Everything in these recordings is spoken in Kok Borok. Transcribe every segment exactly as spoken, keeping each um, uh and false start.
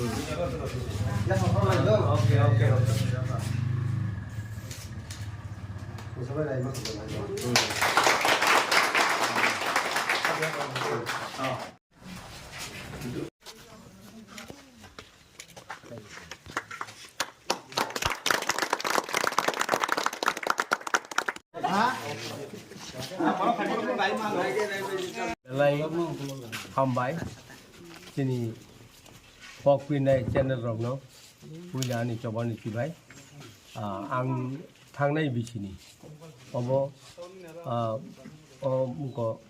Belai hambai chini pok pinai channel rokno puila ani chobani chibai. Ah, ang thangnai bisini obo, ah, o muko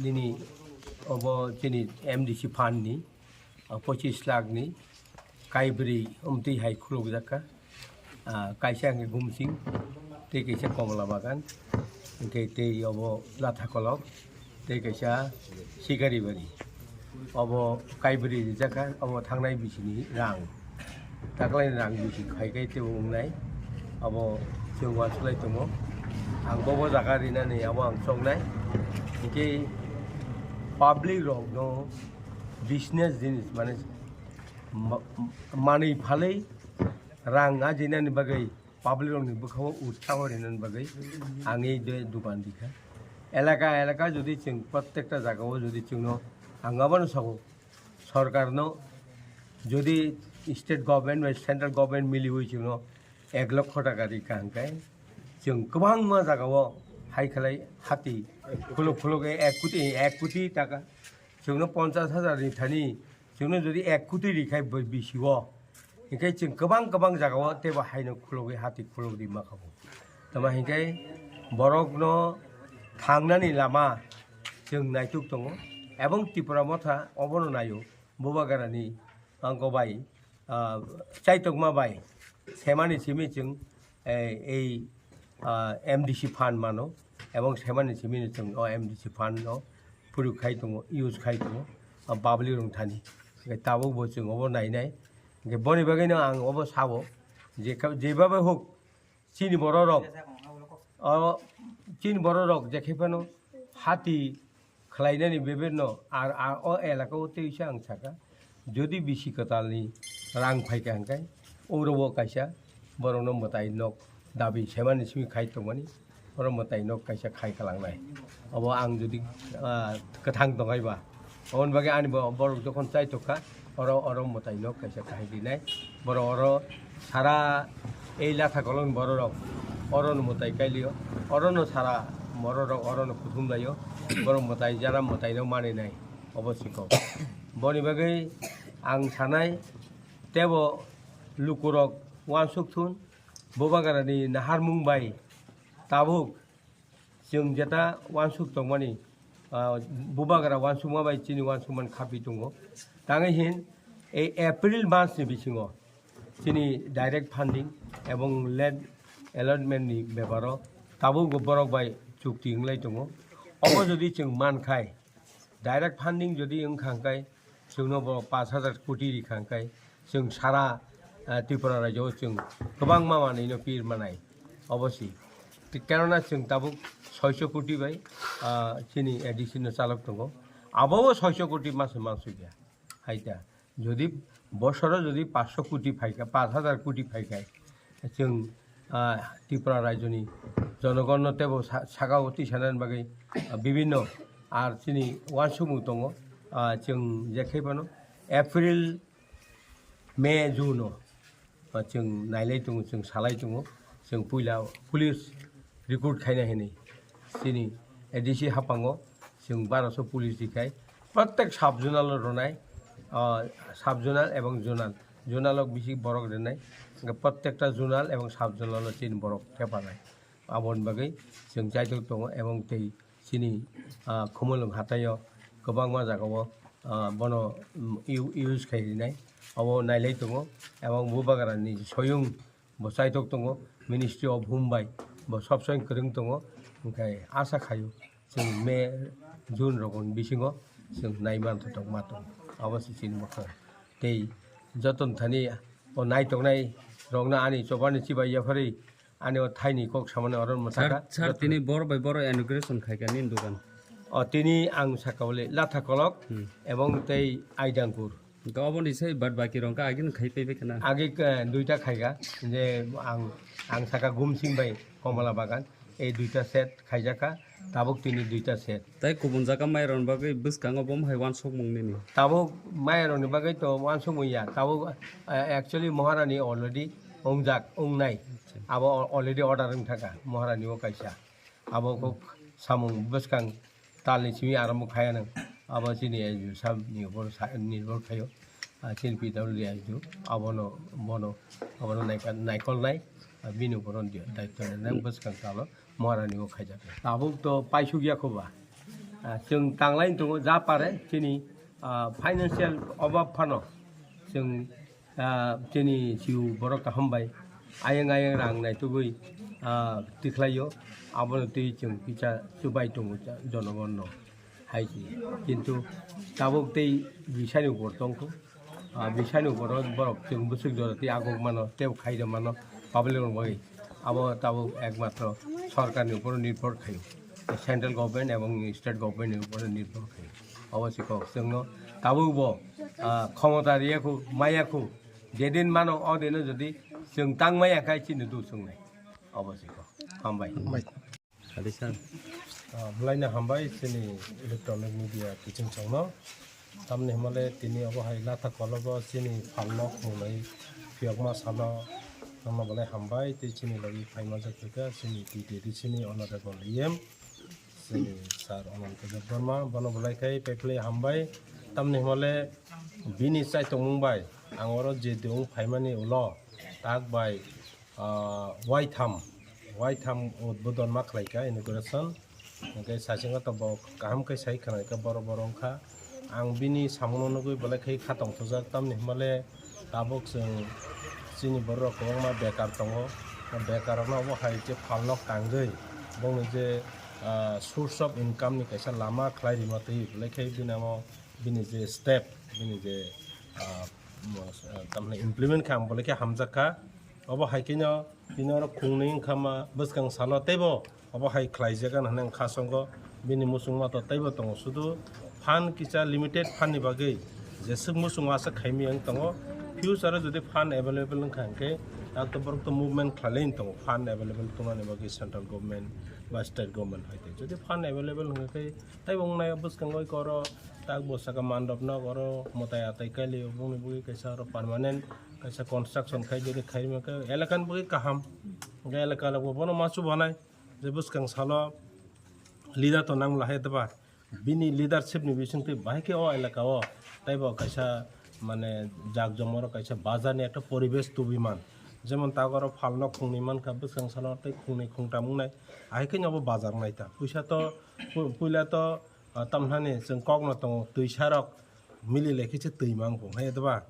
nini obo chini M D C fund ni, ah, pochis lakh ni kaibrwi omtwi hai khulukjak kha. Ah, kaisa hwnkhe Gumsing, tei kaisa Komla Bagan, hwnkhe tei obo Latha Kolok, tei kaisa Sikaribari. Obo kaibrwi rijak kha, obo thangnai bisini rang. Taklaini rang bisi khai khai teibo wngnai. Obo chwng uansuk lai tongo. Ang bobo jaga rinani abo ang choknai. Hwnkhe public rokno business jinis mane ma-, manwi phalwi rang ajinani bagwi public rokni bwkhao utsaho rinani bagwi ang ei de dukan rikha. Elaka elaka jodi chwng prottekta jagao jodi chwngno ang abono sago, sorkarno jodi state government bai central government miliwi chwngno ek lokho taka rikha hwnkhe chwng kwbangma jagao hai khlai hati khuluk khuluk ek koti, ek koti taka chwngno ponchas hajar ni thani chwngno jodi ek koti rikhai bo-, bisio, hwnkhe chwng kwbang kwbang jagao teibo haino khulugwi hati khulugwi ma khago. Tamo hwnkhe borokno thangnani lama chwng naituk tongo, ebong Tipra Motha obono naio, Bubagrani angko bai, ah, chaitokma bai semani simi chwng eh, ei, ah, M D C fund mano, ebong semani simi chwng o M D C fund no puruk khai tongo, use khai tongo, ah, public rok thani. Hwnkhe tabuk bo chwng obo nai nai. Hwnkhe boni bagwi no ang obo sabo, je ka-, jebabe huk, chini borok rok, o chini borok rok je khai phano hati khlainani bebeno ar, ar o elaka o tei se ang saka, jodi bisi kwtalni rang phaikha hwnkhe, oro o kaisa borokno mwtai nok dabi semani simi khai tongmani, oro mwtai nok kaisa khai kalangnai. Obo ang jodi, ah, kwthang tongaiba, oboni bagwi ani bo-, borok jokhon chai tongkha, oro, oro mwtai nok kaisa kahai rinai. Borok oro sara ei Latha Kolokni borok rok oro no mwtai kailio, oro no sara borok rok oro no kuthum laio, borok mwtai jara mwtai no manwi nai obo siko. Boni bagwi ang sanai tebo lukurok uansuk thun, Bubagrani naharmung bai tabuk chwng jeta uansuk tongmani, ah, Bubagra uansukma bai chini uansukmani khapi tongo. Tangwi hin ei April mas ni bisingo chini direct funding ebong land allotment ni beparo tabuk bo borok bai chukti wnglai tongo. Obo jodi chwng mankhai, direct funding jodi wngkha hwnkhe, chwngno bo pash hajar koti rikha hwnkhe, chwng sara, ah, Tripura rajyo o chwng kwbangma manwino pir manai, obo si. Te kenona chwng tabuk soiso koti bai, ah, chini A D C no chalok tongo. Abobo soiso koti mase mansukya. Hai ta. Jodi bosoro jodi paanch sho koti phaikha, paanch hajar koti phaikha, chwng, ah, Tripura rajyoni jonogonno teibo sa-, sakao twisanani bagwi, ah, bibinno ar chini uansukmung tongo. Ah, chwng je khai phano April, May, June o, ah, chwng nailai tongo, chwng salai tongo, chwng puila police recruit khaina hinwi chini A D C haphango chwng baro sho police rikhai, prottek sub zonal o rwnai, ah, sub zonal ebong zonal, zonal o bisi borok rwnai, hwnkhe prottekta zonal ebong sub zonal o chini borok thepanai. Aboni bagwi chwng chaitok tongo ebong tei chini, ah, Khumulwng hatai o kwbangma jaga o, ah, bono, mm, u-, use khai rinai, obo nailai tongo ebong Bubagra ni soyung bo chaitok tongo, Ministry of Home bai bo sob somoi kwrwng tongo, hwnkhe asa khaio chwng May, June rokni bisingo chwng nai manthotok ma tongo, abo se chini mwkhang. Tei joto thani o nai tongnai rokno ani chobani chibai yapharwi ani o thaini kok samani oro mwthakha. Sir, sir, tini bor bai boro inauguration khaikha nini dukan. O tini ang sakha bole Latha Kolok Hmm. ebong tei Aidangpur. Ga oboni sai bad baki rong ka agin khai paibai kana. Age, eh, duita khaiga, je ang, ang saka Gumsing bai Komala Bagan, ei duita set khaijakha, tabuk tini duita set. Tai kubun jaga mai rong bagwi bwskango bom hai wansukmung nini. Tabuk mai rong ni bagwi to wansukmung ya, tabuk, eh, actually Maharani already ongjak, ongnai. Acha. Abo already order wng thaka Maharani o kaisa. Abo kok samung bwskang talni simi arambo khaya nang. Abo chini S D O sab ni upor sa-, nirbhor khayo. Ah, chini P W D S D O abono, bono, abono naikol, naikol nai. Ah, bini upor on dia daityo nang bwskang talo Maharani o khaijak. Tabuk to paisuk ya khoba. Ah, chwng tanglai tongo ja pare chini, ah, financial obab phano. Chwng Ah, chini siu borok kaham bai ayang ayang rang naitugwi, ah, tikhlaio, abono twi chwng kisa chubai tongo jonogonno hai se. Kintu tabuk tei bisani upor tongkho, ah, bisani upor borok chwng bwswk jora tei aguk mano tei khairok mano public rok bai. Abo tabuk ekmatro sorkarni upor nirbhor khaio, central government ebong state government ni upor nirbhor khaio. Obo se kok chwngno tabuk bo, ah, khomota riya khu, maya khu, jedin mano odino jodi chwng tang maya khai chini du chwngnai. Obo se kok. Hambai. Hambai. Khadi sir. Ah, bwlaino hambai chini electronic media kiching chongno. Tamni himale tini obo hai latha kologo chini phalno khunglai phiyokma salo tongma belai hambai tei chini logi phaima jak kha chini T T D C ni honorable E M. Chini sir Ananta Debbarma, bono belai khai paiphilai hambai. Tamni himale bini chaitongmung bai ang oro je deung phaimani ulo tak bai, ah, waitham, waitham udbodon ma khlaika inauguration. Hingke saichung to bo kaham khe sai khwnaika borok borok wngkha. Ang bini samungno nugwi belai khai kha tongthokjak, tamni himale tabuk chwng chini borok rok kwbangma bekar tongo. Bekar rokno obo hai je phalno kangwi bongni je, ah, source of income ni kaisa lama khlai rima twi belai khai bini amo bini je step bini je, ah, mo-, ah, tamni implement kha ang belai khe hamjak kha. Obo hai kheno tini oro khungnwi wngkha ma bwskang salo teibo obo hai khlaijak ani hwnwi ang kha songo. Bini muchungma to teibo tongo, sudu phan kisa limited phan ni bagwi jeswk muchungo aswk khaimya wng tongo. Future o jodi phan available wngkha hwnkhe, tak to borok to movement khlailai wng tongo, phan available tongnani bagwi central government ba state government hai tei. Jodi phan available wngkha khe, teibo wngnai bwskango oro tak bo saka mandop nok oro mwtai atai kaili, oboni bagwi kaisa oro permanent kaisa construction khai, jodi khairima khe elakani bagwi kaham. Hwnkhe elaka rokbo bono ma chubanai je bwskang salo leader to nang lahai deba. Bini leadership ni bisingtwi bahai khe o elaka o teibo kaisa mane jak jomoro kaisa bazar ni ekta poribesh tubiman. Jemon tak oro phalno khungnwi mankha bwskang salo tei khungnwi khungtam wngnai. Ahai khe no bo bazar naita. Puisa to pu-, puila to, ah, tamthani chwng kokno tongo twisarok. Mili lai khe se twi mang pung hai, deba?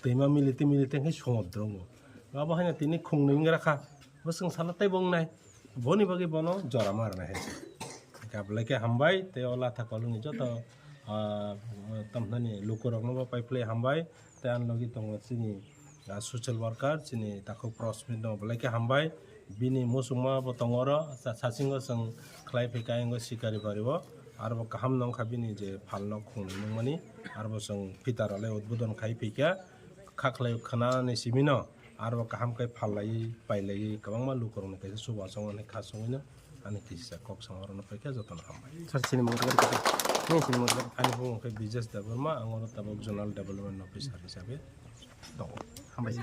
Twi ma mili twi mili teng khe somudro wngo. Abo haino tini khungnwi wng rakha. Bwswng salo teibo wngnai. Boni bagwi bono jora ma rwnai hai se. Khe belai khe hambai, tei o latha kolongni joto, ah, tamnani lukurokno bo paiphlai hambai. Tei ani logi tongo chini, ah, social worker, chini takhuk Prosmit no belai khe hambai. Bini muchungma bo tongo oro, sa-, sasingo chwng khlai phaikha ayang Sikari bari o. Aro bo kaham nongkha bini je phalno khungnwi nungmani, aro bo chwng phita rwlai udbodon khai phaikha, kha khlai khwnani simino, aro bo kaham khe phal laiwi, pai laiwi, kwbangma lukurokni kaisa chubachu wngnai kha chwngwino ani kisa kok samung rwna paikha, jotono hambai. Sir, chini mung rwgwk rwgwk. Nini chini mung rwgwk. Ani bumung khe Bijesh Debbarma, ang oro tabuk Zonal Development Officer hisabe tongo. Hambai.